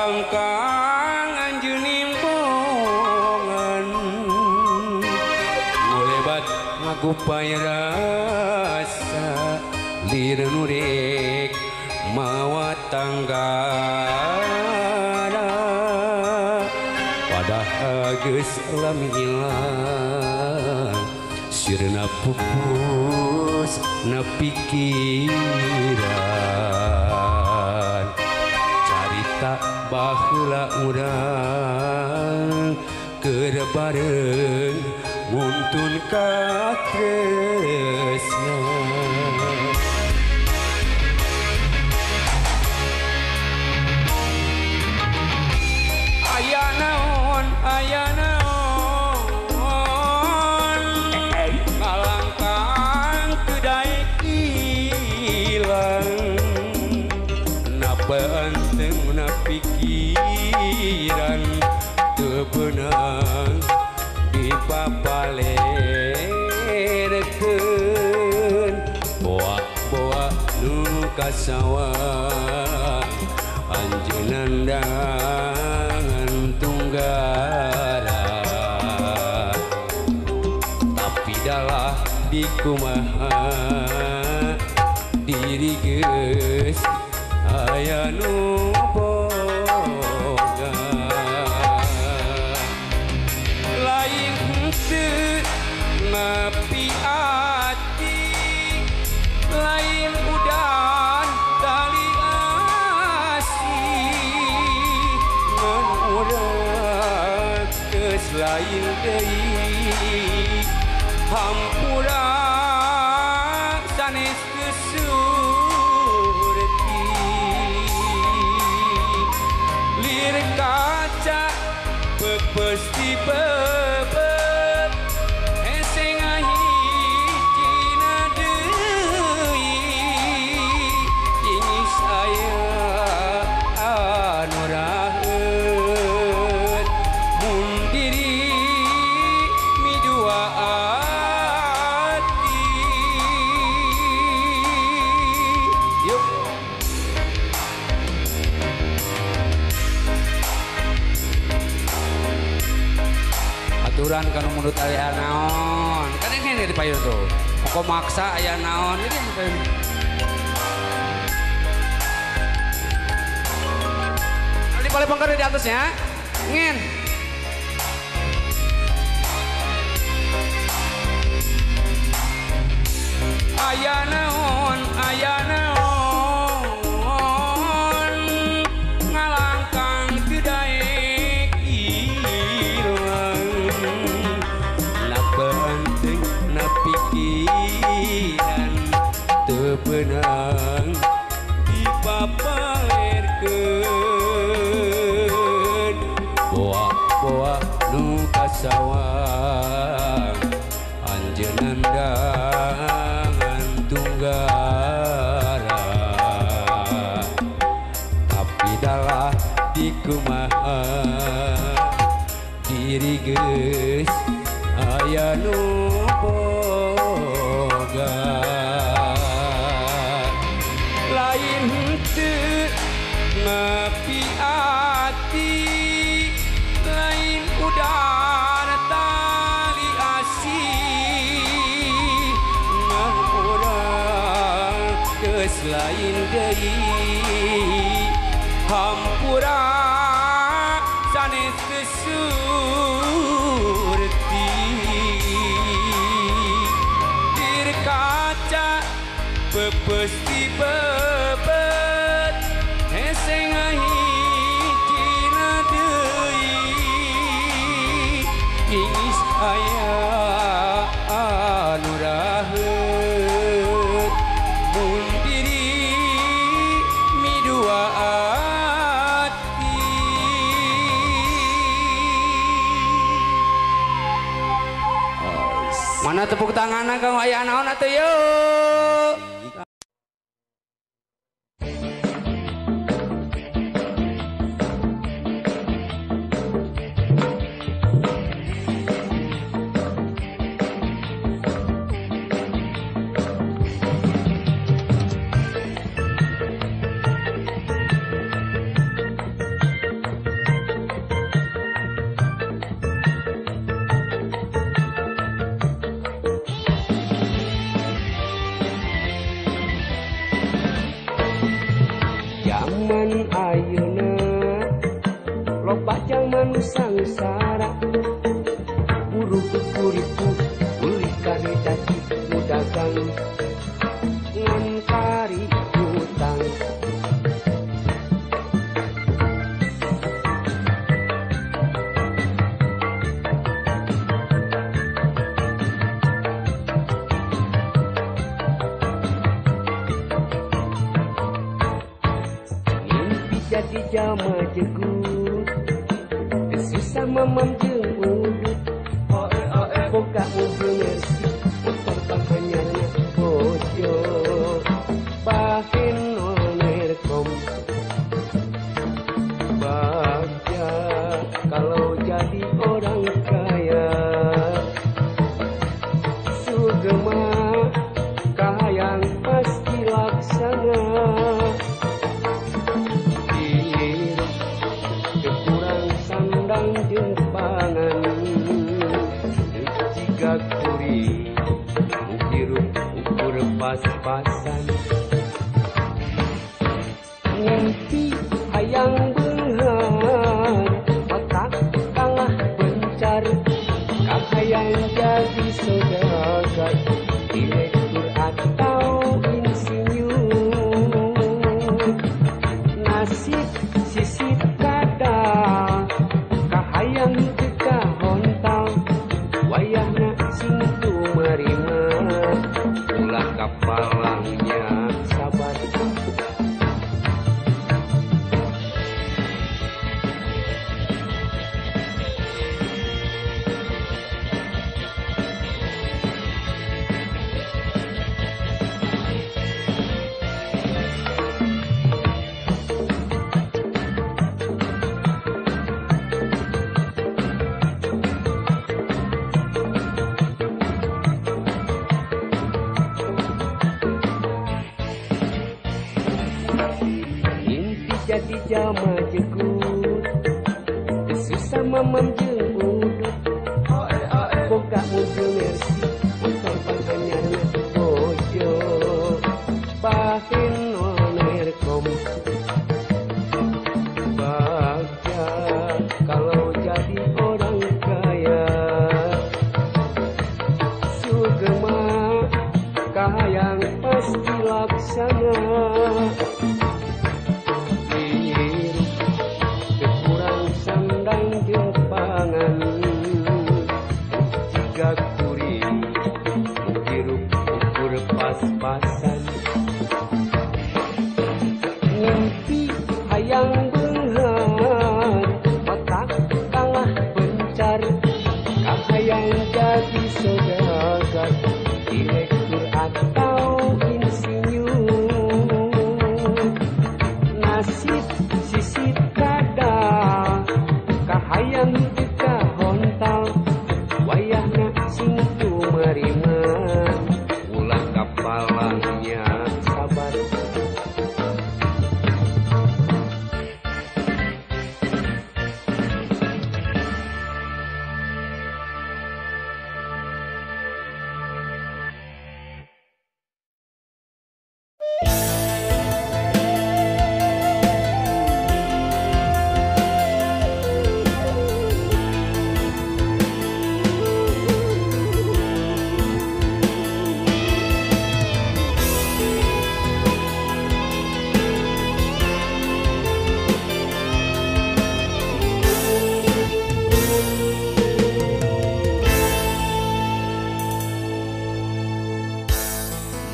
Ngalangkang anjeun nimbongan ngulebat ngagupay rasa lir nurek mawa tanggana padahal geus lami ilang sirna pupus na pikiran carita baheula urang keur bareng muntun katresna. Aya naon, aya naon, ngalangkang teu daek ilang, napa anteng na pikiran teu beunang dipapalerkeun, boa-boa nu kasawang anjeun dangan tunggara, tapi dalah dikumaha diri geus aya nu boga. Lain henteu nepi ati, lain udan tali asih, ngan urang geus lain deui hampura sanes teu surti. Lir kaca pepes di bebet hese ngahijina deui, ingis aya anu raheut mun diri midua ati. Yuk. Aturan kanu mundut aya naon kan ini di payun tuh pokok maksa aya naon ini di payun. Di paling pengker di atasnya ngin. Aya naon, aya naon, ngalangkang teu daek ilang, napa anteng na pikiran teu beunang dipapalerkeun, boa-boa nu kasawang anjeun dangan tunggara, tapi dalah dikumaha diri geus aya nu boga. Lain henteu nepi ati, lain udan tali asih, ngan urang geus lain deui hampura sanes teu surti. Lir kaca pepes di bebet hese ngahijina deui, ingis aya anu raheut mun diri midua ati. Mana tepuk tanganna kang aya naon atuh yeuh. Sangsara buru kuriku uli kareta nu dagang ngan kari hutang. Mimpi jadi jalma jegut susah mamam jeung udut boga mobil Mercy motor bakanyarna bojo baheno nerkom. Bagja kalau jadi orang kaya sugema kahayang pasti laksana. Kurang sandang jeung pangan jiga kuri hirup ukur pas-pasan. Ngimpi hayang beunghar otak kalah bencar kahayang jadi saudagar direktur atau insinyur. Nasib sisip kadal kahayang teu kahontal wayahna sing tumarima ulah kapalangnya sabar. Jadi jalma jegut susah mamam jeung udut boga mobil Mercy motor bakanyarna bojo baheno nerkom. Bagja kalau jadi orang kaya sugema kahayang pasti laksana. Sandang jeung pangan jiga kuri hirup ukur pas-pasan. Ngimpi hayang beunghar otak kalah bencar kahayang jadi saudagar direktur atau insinyur. Nasib sisip kadal kahayang teu kahontal wayahna sing tumarima ulah kapalangnya sabar.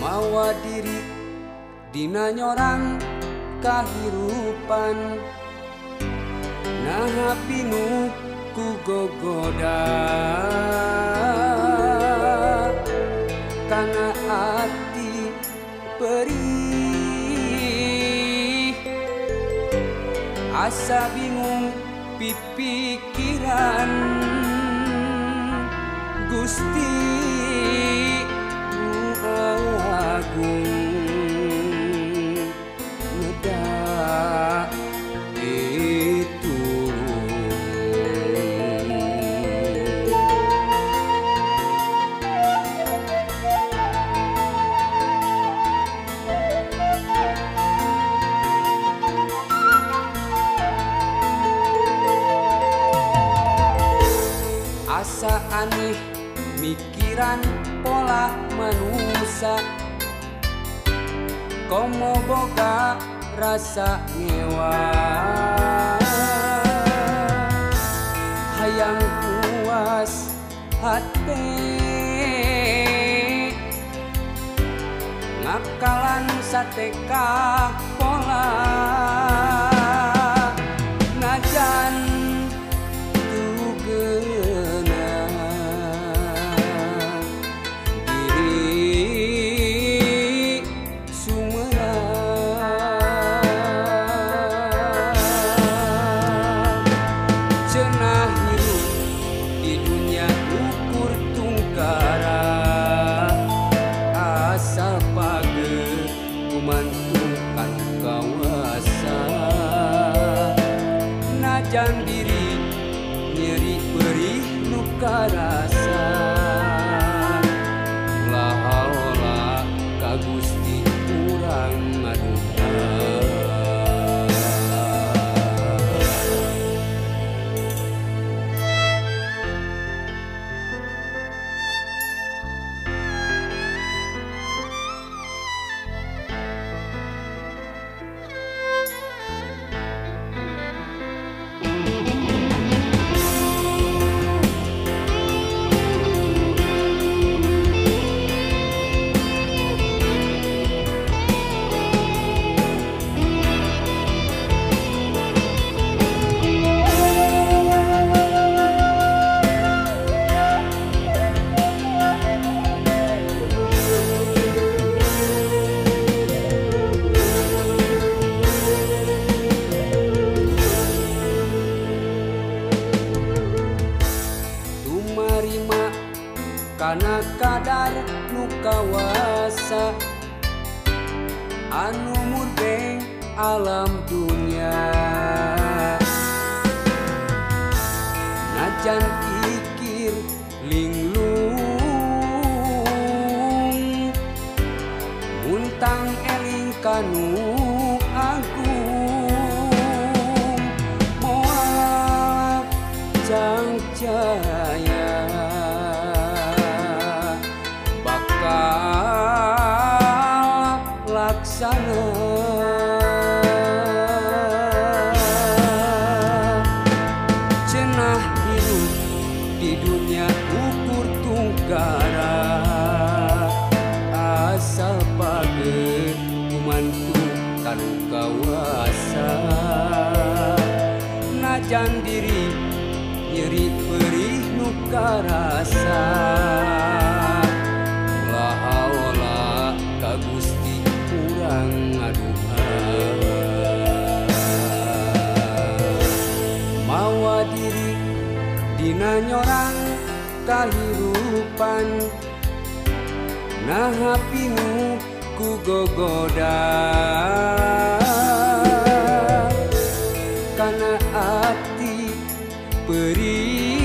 Mawa diri dina nyorang kahirupan naha pinuh ku gogoda kana ati perih asa bingung pipikiran Gusti Agung neda ditulung. Asa aneh mikiran pola manusia, komo boga rasa ngewa. Hayang puas hate ngakalan sateka pola. Najan tugena diri sumerang. Cenah hirup di dunia ukur tungkara, asal page gumantung kanu kawasa. Najan diri nyeri perih nu karasa, la haula ka Gusti urang ngaduka. Kana kadar nu kawasa anu murdeng alam dunya. Najan pikir linglung muntang eling kanu agung, moal cangcaya bakal laksana. Cenah hirup di dunia ukur tungkara, asal page gumantung kanu kawasa. Najan diri nyeri perih nu karasa, la haula ka Gusti urang ngaduha. Mawa diri dina nyorang kahirupan, naha pinuh ku gogoda. Kana ati perih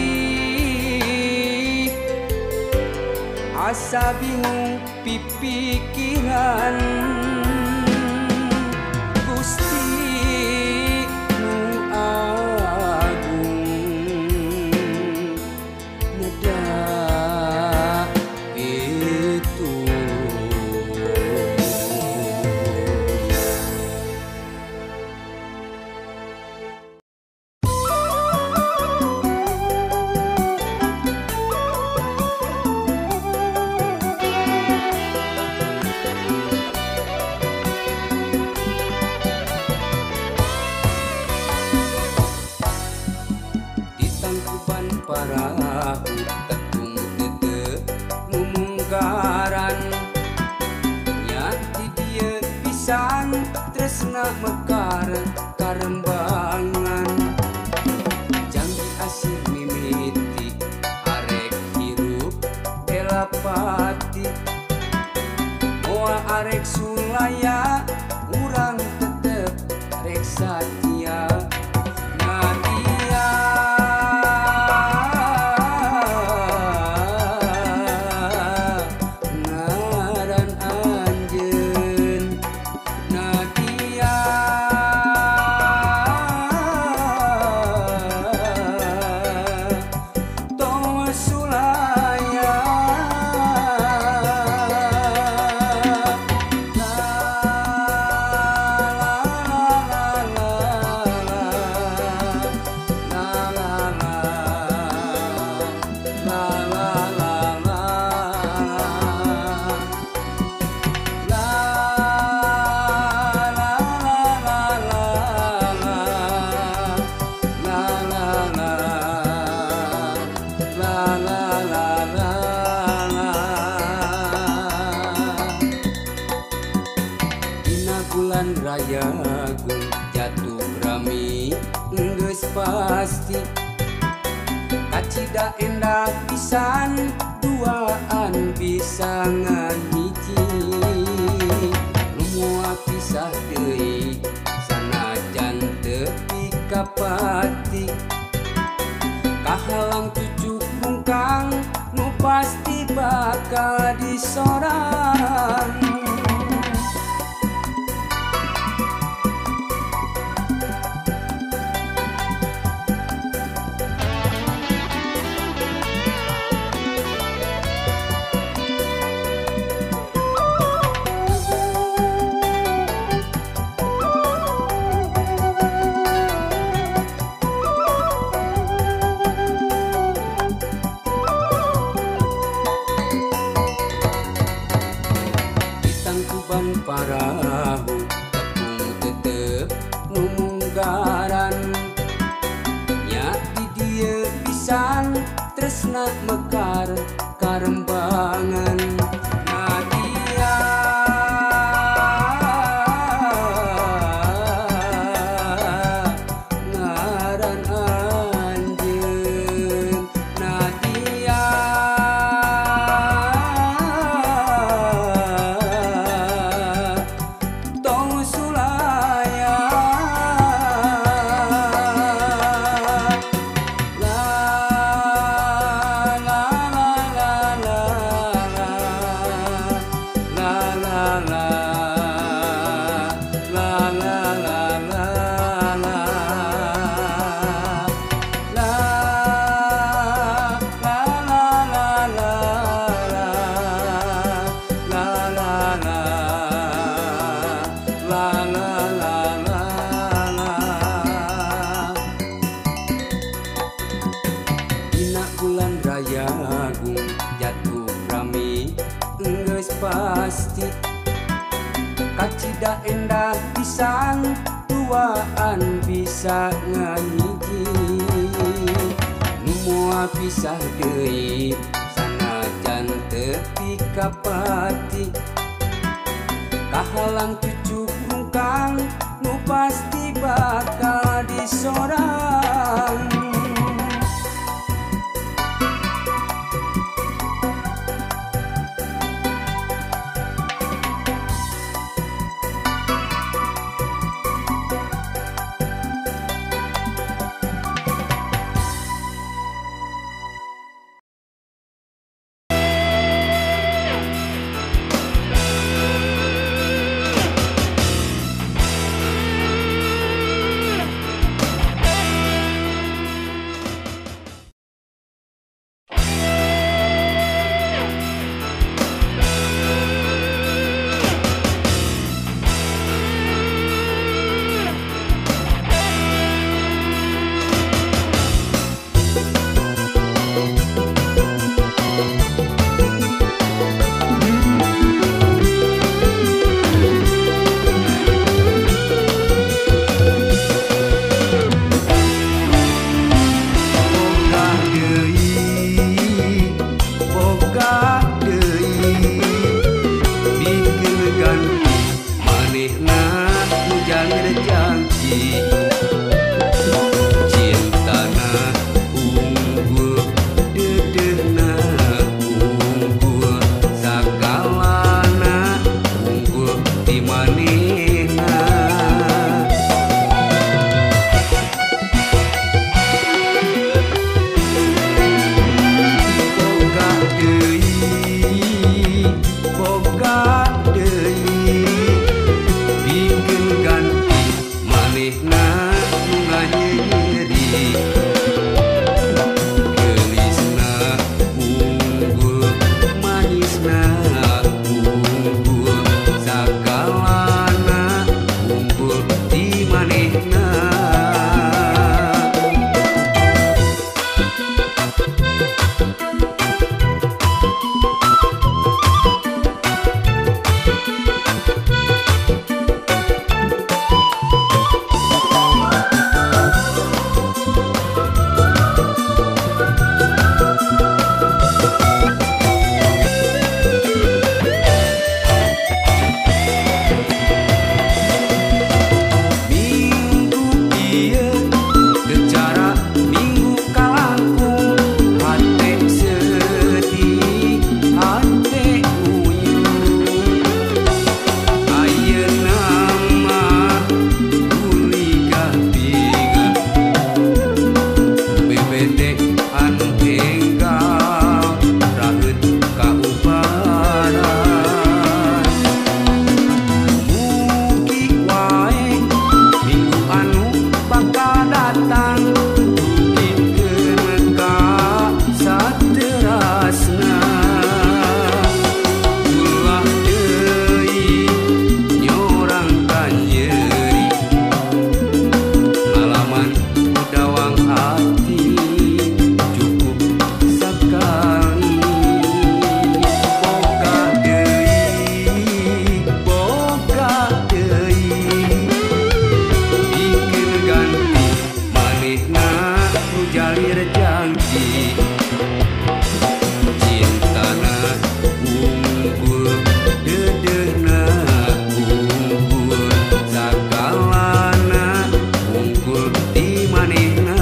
asa bingung pipikiran. Gusti nu agung neda itu. Parahu tetung tete mumunggaran, nya di dieu pisan tresna mekar karembangan. Janji asih mimiti arek hirup elapati, moal arek sulaya urang tetep rek satia. Nadia ngaran anjeun, Nadia tong sulaya. Rayagung jatuh rami geus pasti kacida endah pisan duaan bisa ngahiji nu moal pisah deui sanajan teu pikapati kahalang cucuk bungkang nu pasti bakal disorang. Parahu tepung tetep numunggaran nya di dieu pisan tresna mekar karembangan Nadia ngaran anjeun Nadia bulan Rayagung jatuh rami geus pasti kacida endah pisan tuaan bisa ngahiji nu moal pisah deui sanajan teu pikapati kahalang cucuk rungkang nu pasti bakal disorang. nu jalir janji. Cintana unggul deudeuhna unggul sagalana unggul ti manehna.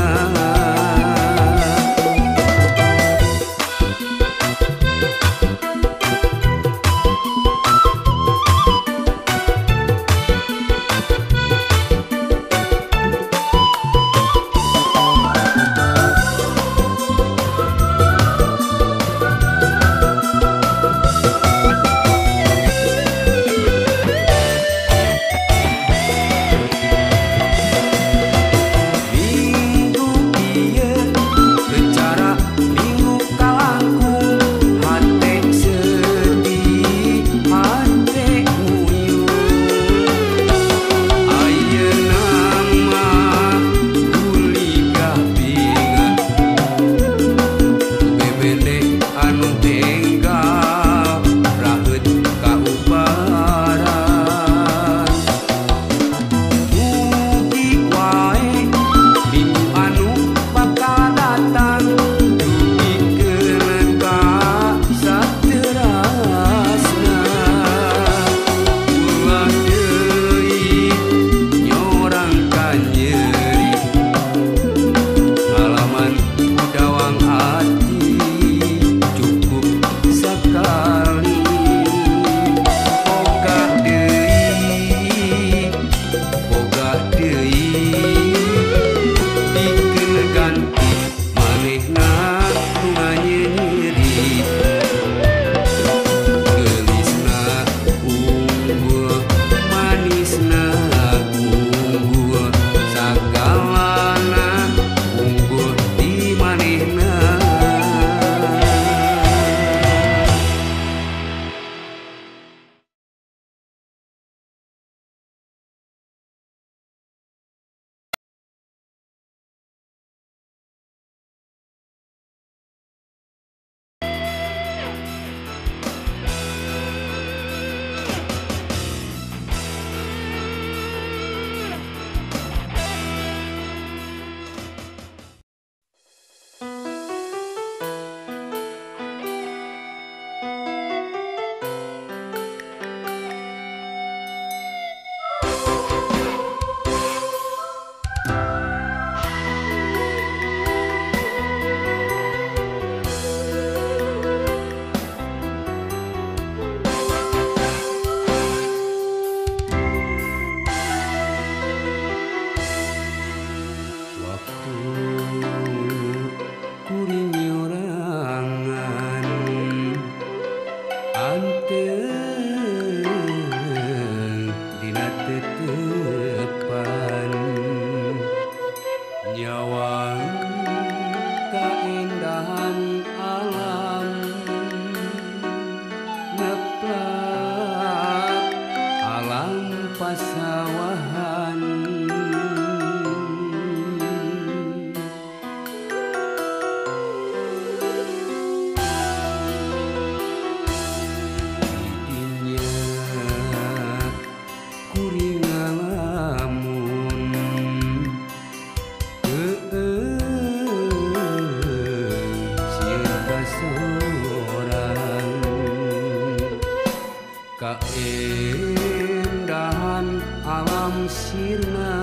Kaendahan alam sirna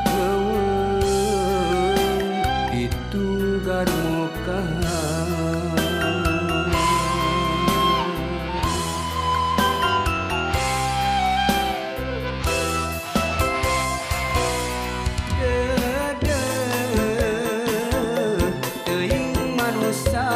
leuweung ditugar mokahan. Deudeuh teuing manusa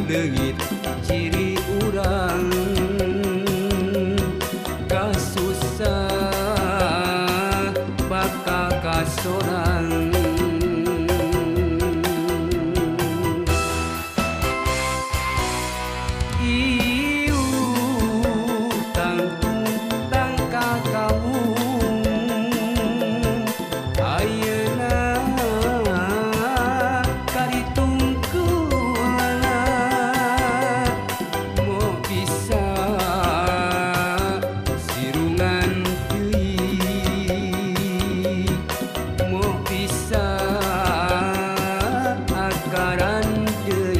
leungit ciri urang kasusah bakal kasorang. Ieu tangtung tangka kawung ayeuna karitu. Tungkaran deui.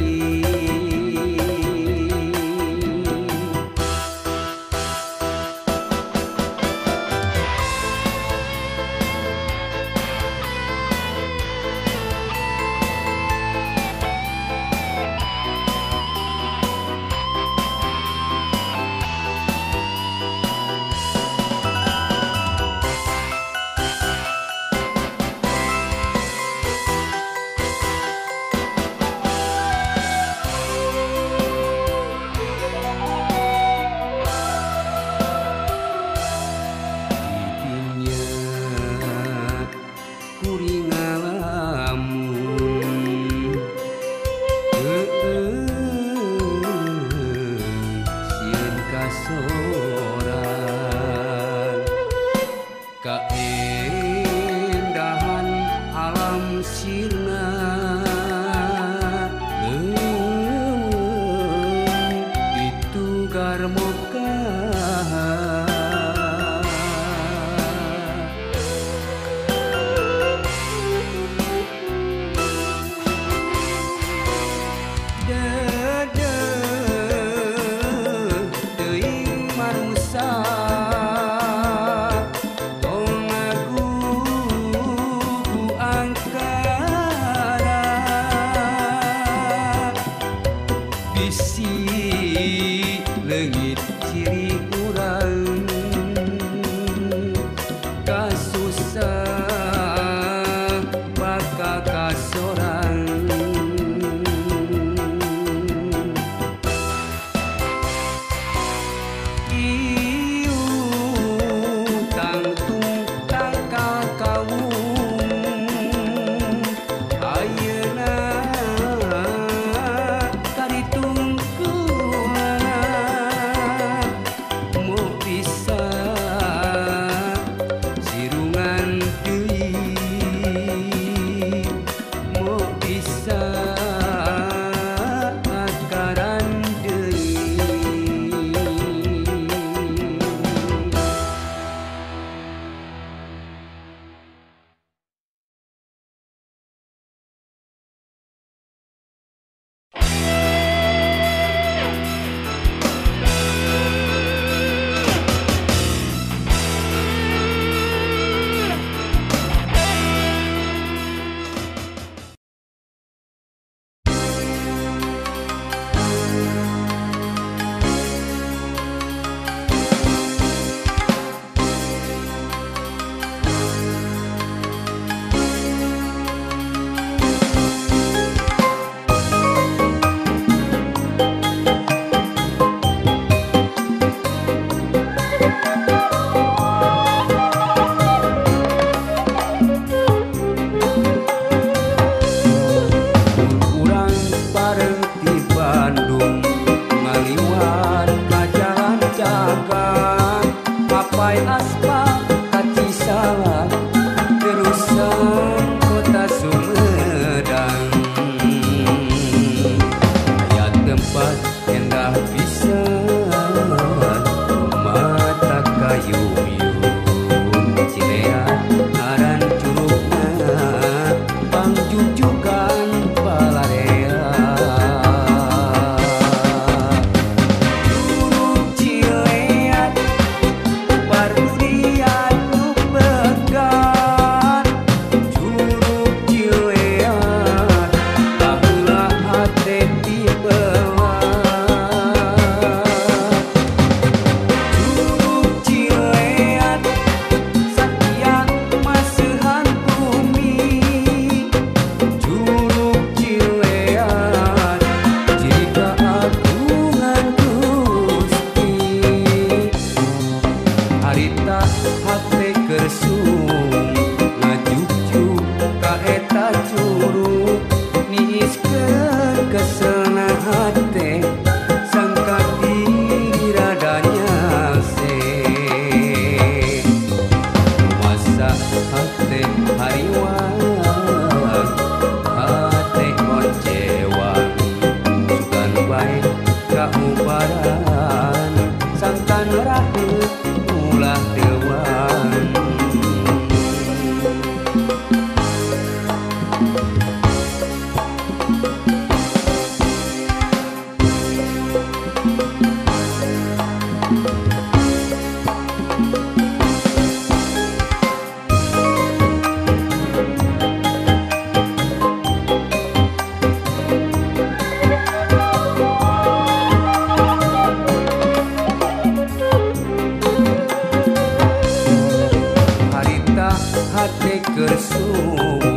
Hate kersung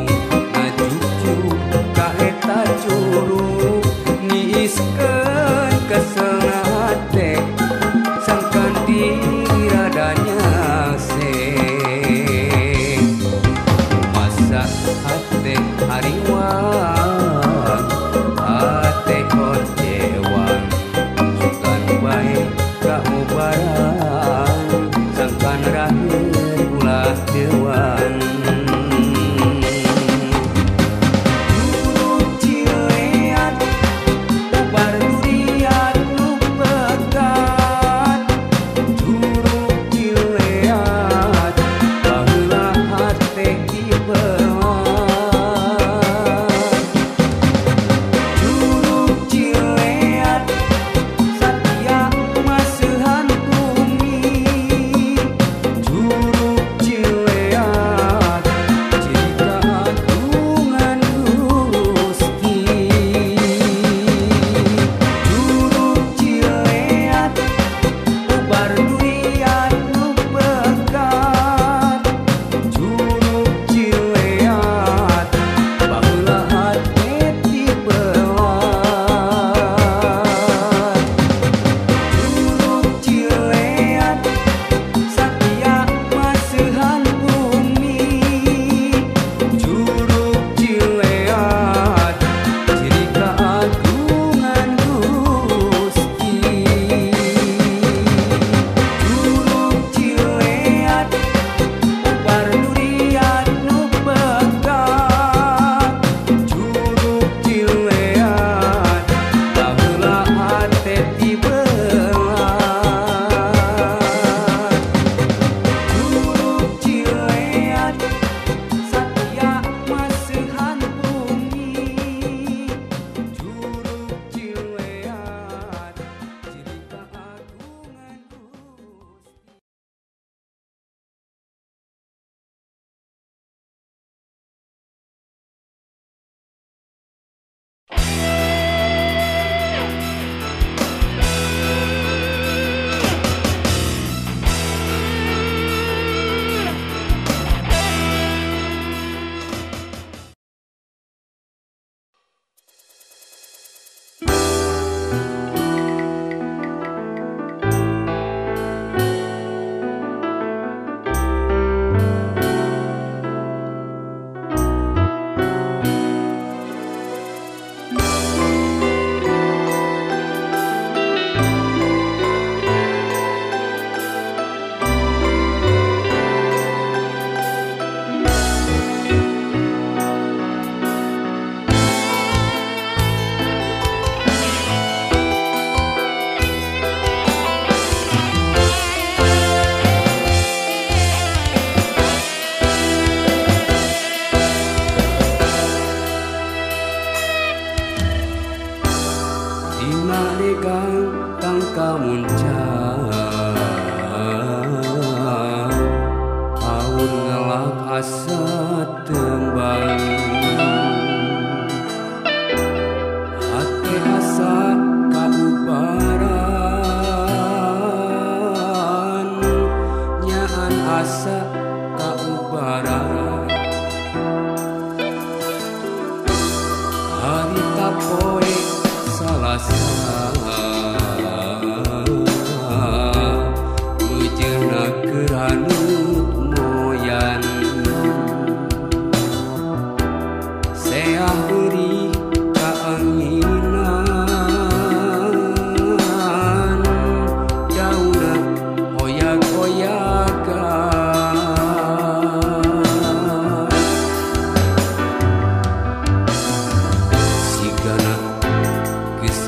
ngajujuk ka eta curug niiskeun kesel hate sangkan diradanya seng masa hate hariwang hate kocewang sugan bae kaubaran sangkan raheut ulah dewang.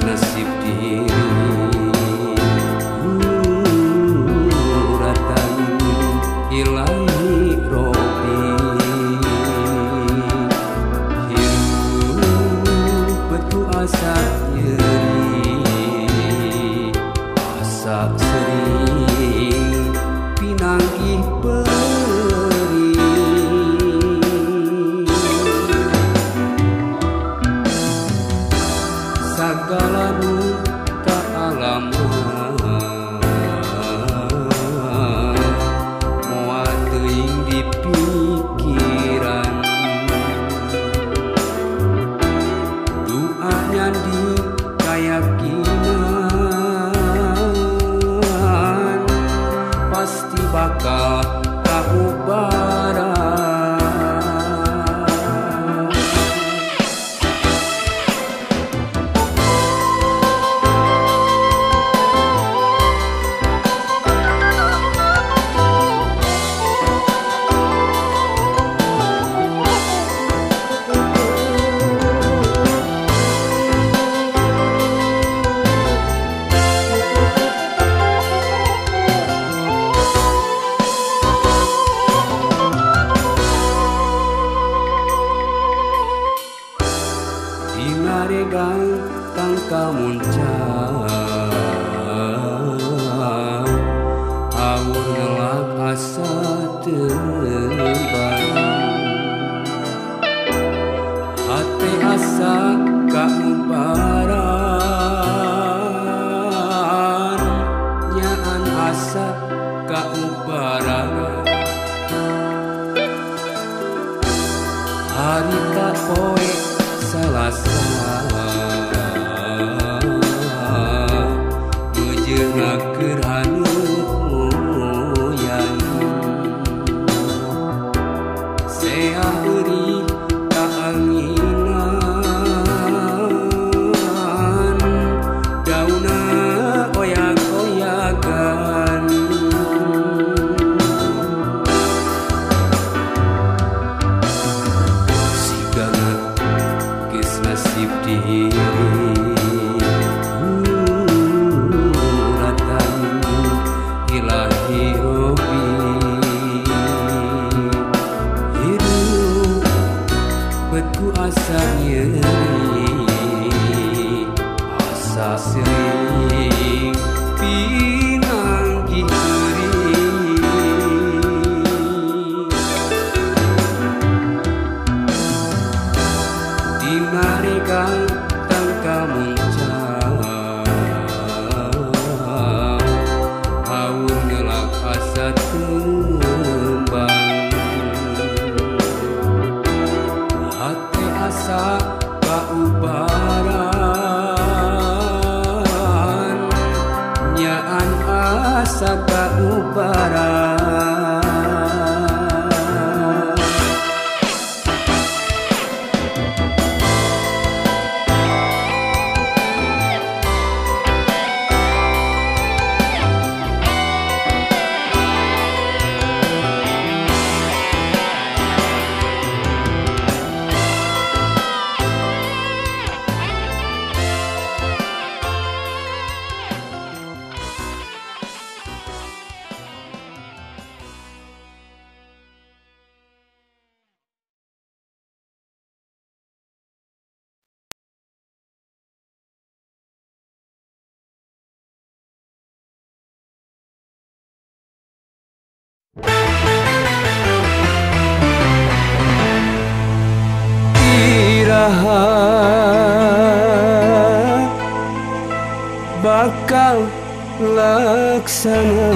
Nasib. asa nyeri asa sering pinanggih perih sagala nu kaalaman moal teuing di pikiran doa nyandi kayakinan pasti bakal kaubaran. Dinaregang tangka muncak awur ngelak asa tebang hate asa kaubaran nyaan asa kaubaran harita poe Salasa mejeuna keur hanuyan sea eurih kaanginan dauna oyak-oyakan sigana geus nasib diri uratan ilahi Robbi hirup bet ku asa nyeri asa sering pinanggih perih dinaregang tangka muncak awur ngelak asa tembang hate asa kaubaran nyaan asa kaubaran. Iraha bakal laksana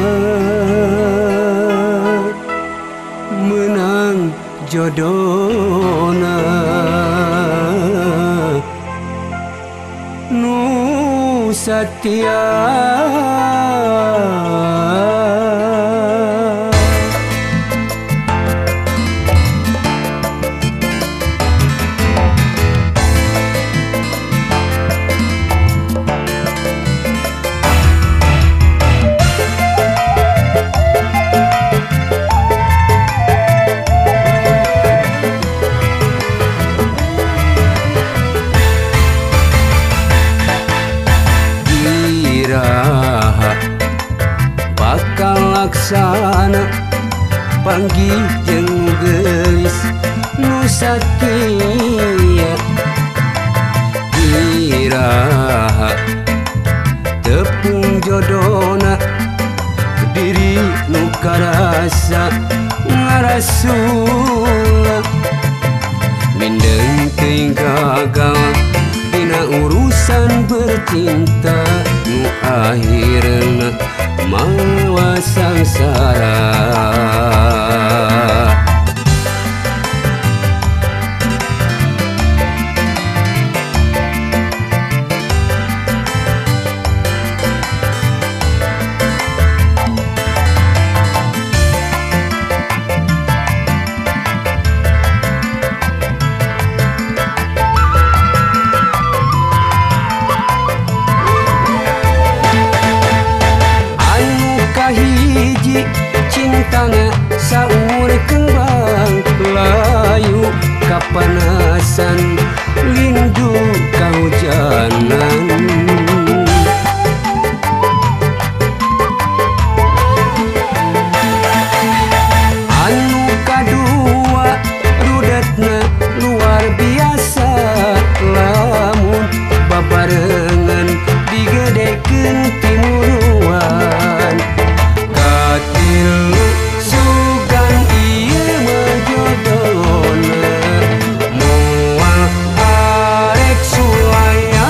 menang jodona nu satia. Bakal laksana panggih jeung geulis nu satia. jodona diri nu karasa ngarasula mindeng teuing gagal dina urusan bercinta nu akhirna mawa sangsara. Hiji cintana saumur kembang layu kapanasan lindu kahujanan. Anu kadua rudetna luar biasa lamun babarengan digedekeun timuruan. Katilu sugan ieu mah jodona moal arek sulaya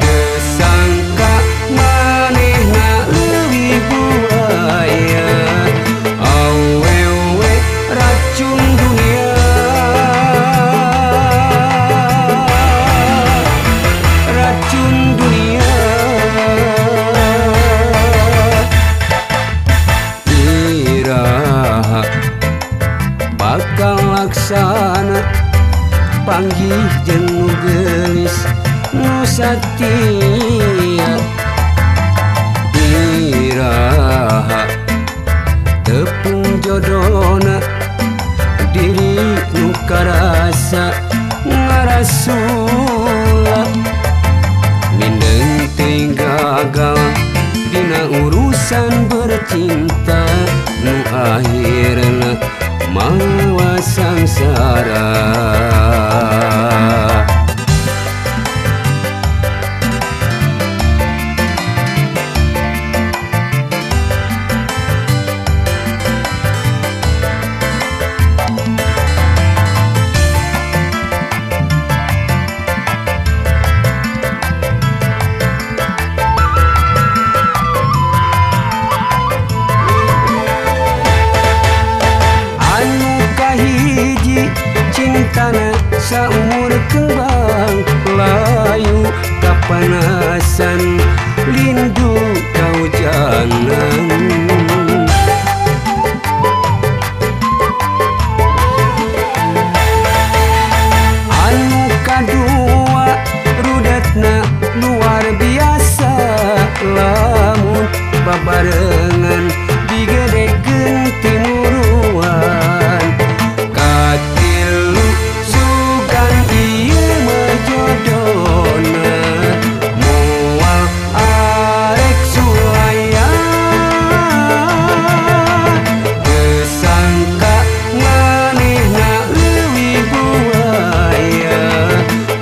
gesangka manehna leuwih buaya awewe racun dunia racun dunia. Bakal laksana panggih jeung nu geulis nu satia iraha tepung jodona diri nu karasa ngarasula mindeng teuing gagal dina urusan bercinta nu akhirna mawa sangsara. Hiji cintana saumur kembang layu kapanasan lindu kahujanan. Anu kadua rudetna luar biasa lamun babarengan digedekeun timuruan. Katilu sugan ieu mah jodona moal arek sulaya gesangka manehna leuwih buaya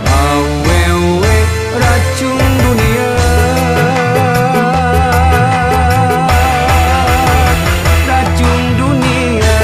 awewe racun dunia racun dunia.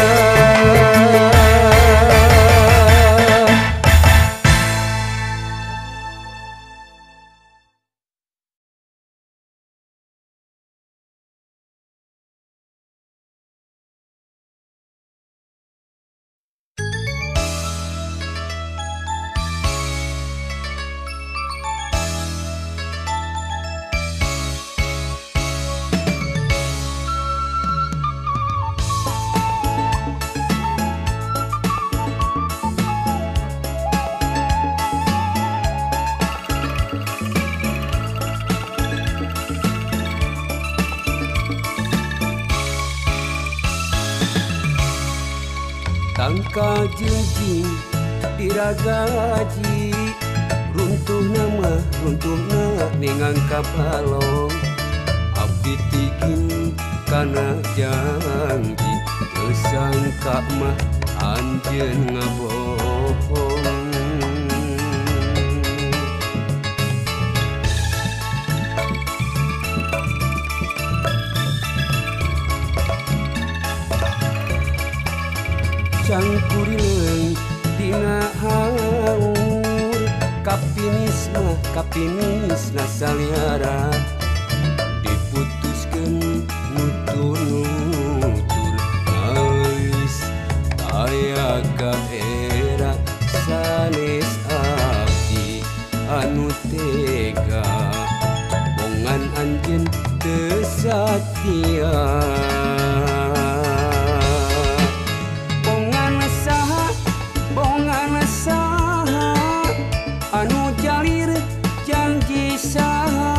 Tangka jinjing diragaji runtuh nama runtuhna ningang kapalong abdi tigin kana janji teu sangka mah anjeun ngabohong. Kapinis mah kapinis nasaliara diputuskeun nutur-nutur geus aya kaera sanes abdi anu tega bongan anjeun teu satia. Bongan saha anu jalir janji saha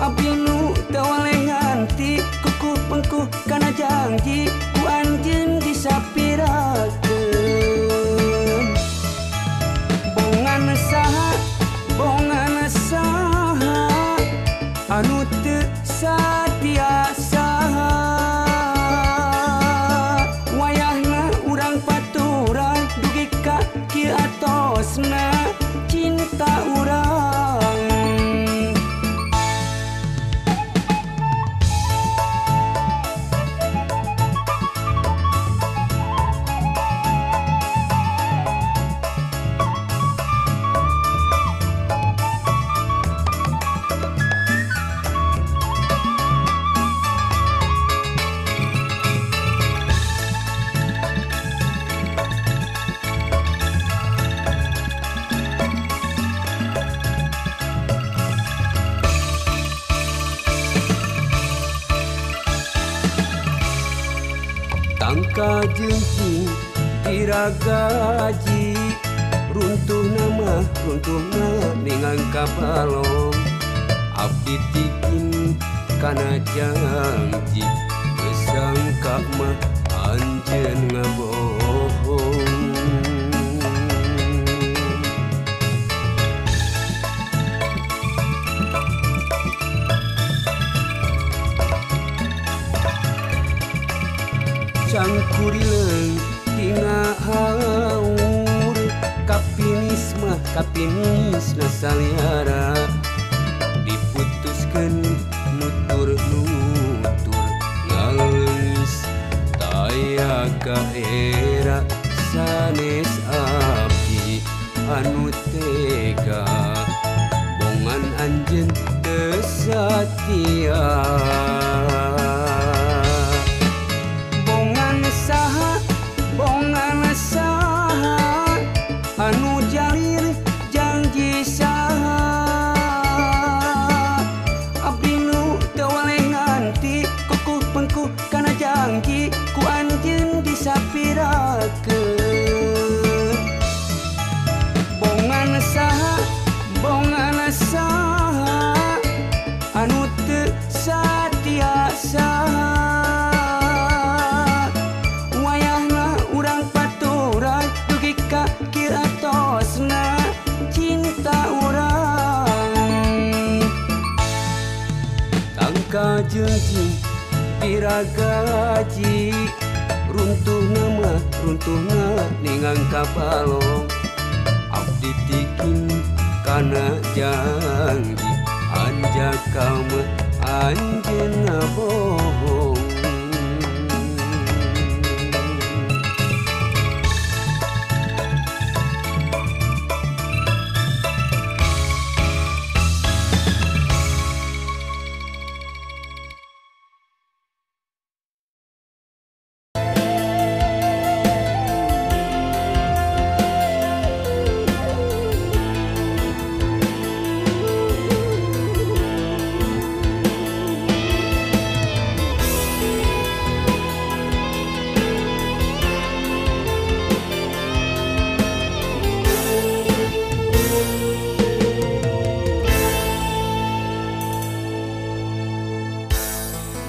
abdi nu teu waleh nganti kukuh pengkuh kana janji ku anjeun disapirakeun. Bongan saha anu teu satia saha wayahna urang paturan dugi ka kieu atosna cinta urang. Tangka jengjing diragaji runtuh nama runtuhna ningang kabalong abdi tikin kana janji gesangka mah anjeun ngabohong. Cangkurileung tina haur kapinis mah kapinis nasaliara diputuskeun nutur-nutur ngaleungis taya kaera sanes abdi anu tega bongan anjeun teu satia. Bongan saha anu jalir janji saha abdi nu teu waleh nganti kukuh pengkuh kana janji ku anjeun disapirakeun. Bongan saha anu teu satia saha wayahna urang paturan dugi ka kieu atosna cinta urang. Tangka jengjing diragaji runtuhna mah runtuhna ningang kabalong abdi tikin kana janji anjaka mah anjeun ngabohong.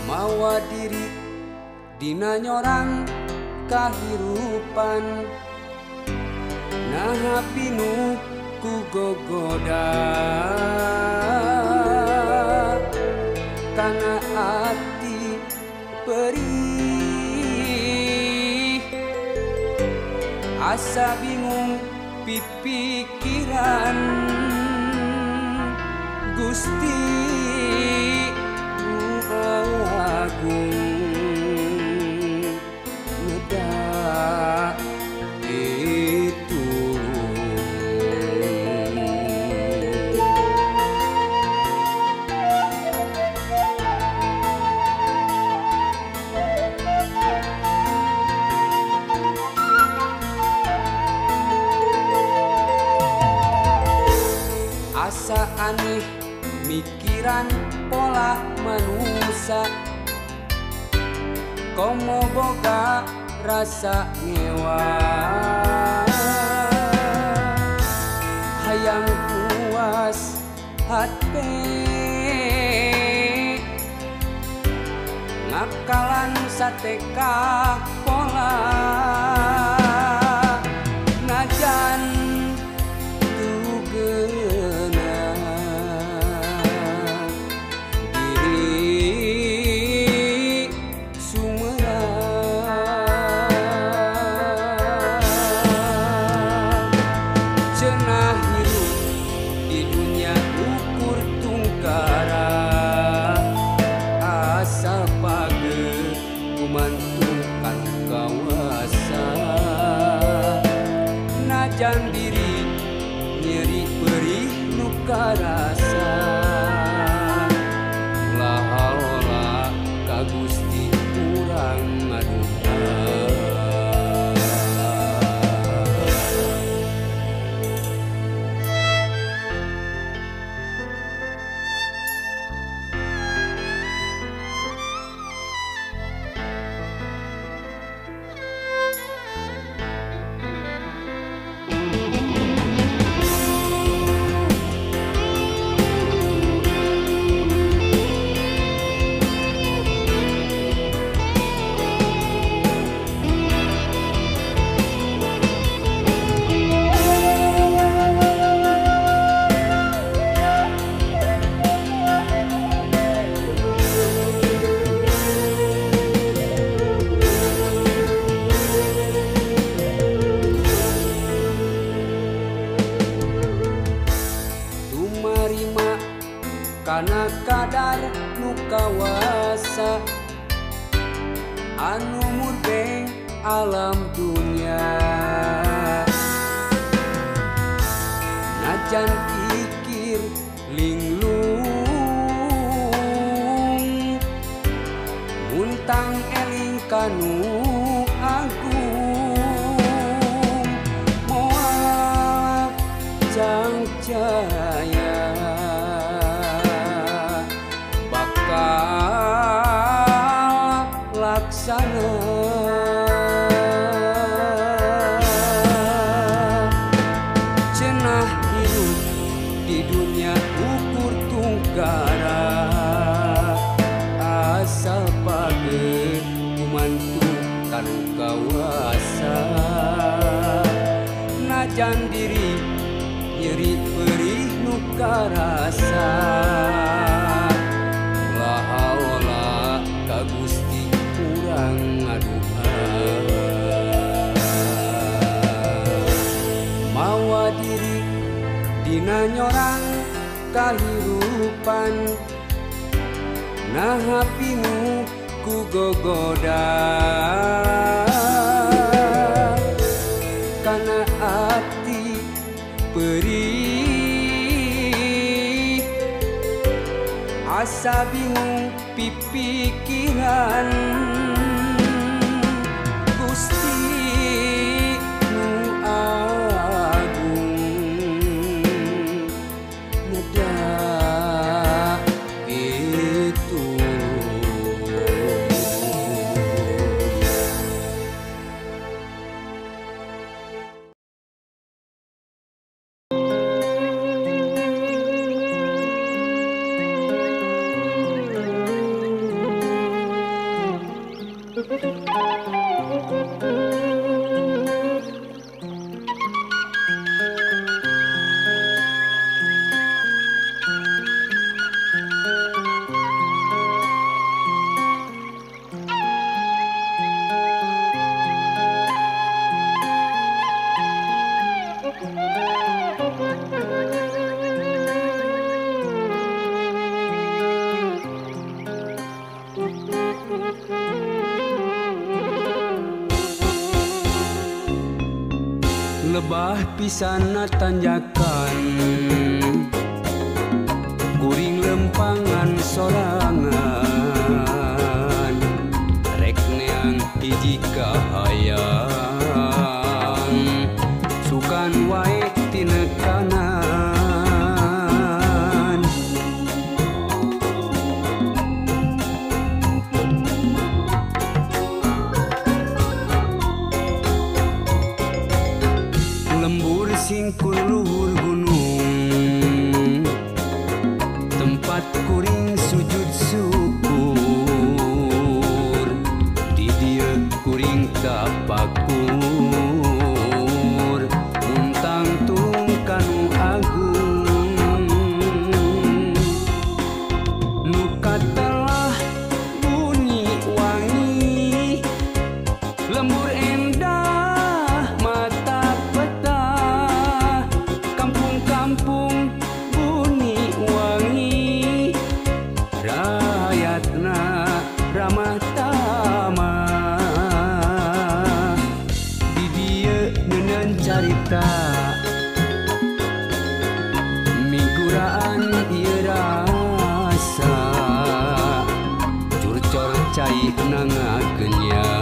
Mawa diri dina nyorang kahirupan naha pinuh ku gogoda kana ati perih asa bingung pipikiran Gusti Agung neda ditulung. Asa aneh mikiran pola manusia, komo boga rasa ngewa. Hayang puas hate ngakalan sate pola najan tugena diri sumerang cenah hirup di dunia ukur tungkara asal page gumantung kanu kawasa najan diri nyeri perih nu karasa la haula ka Gusti urang ngaduka. Kana kadar nu kawasa anu murbeng alam dunya najan pikir linglung muntang eling kanu agung moal cangcaya laksana cenah hirup di dunia ukur tungkara asal page gumantung kanu kawasa najan diri nyeri perih nu karasa la haula ka Gusti urang ngaduha mawa diri dina nyorang kahirupan naha pinuh ku gogoda kana ati perih asa bingung pipikiran Gusti nu agung neda itu. Lebah pisana tanjakan kuring lempangan sorangan rek neang hiji kahayang sukan wae tinekanan. Singkur luhur gunung, tempat kuring sujud syukur. Di dieu kuring tapakur, muntang tung kanu agung. Nu katelah buni wangi, lembur endah mata peta. Kampung-kampung buni wangi, rakyatna ramah tamah. Di dieu neuneun carita, miguraan ieu rasa. Curcor cai na ngagenya.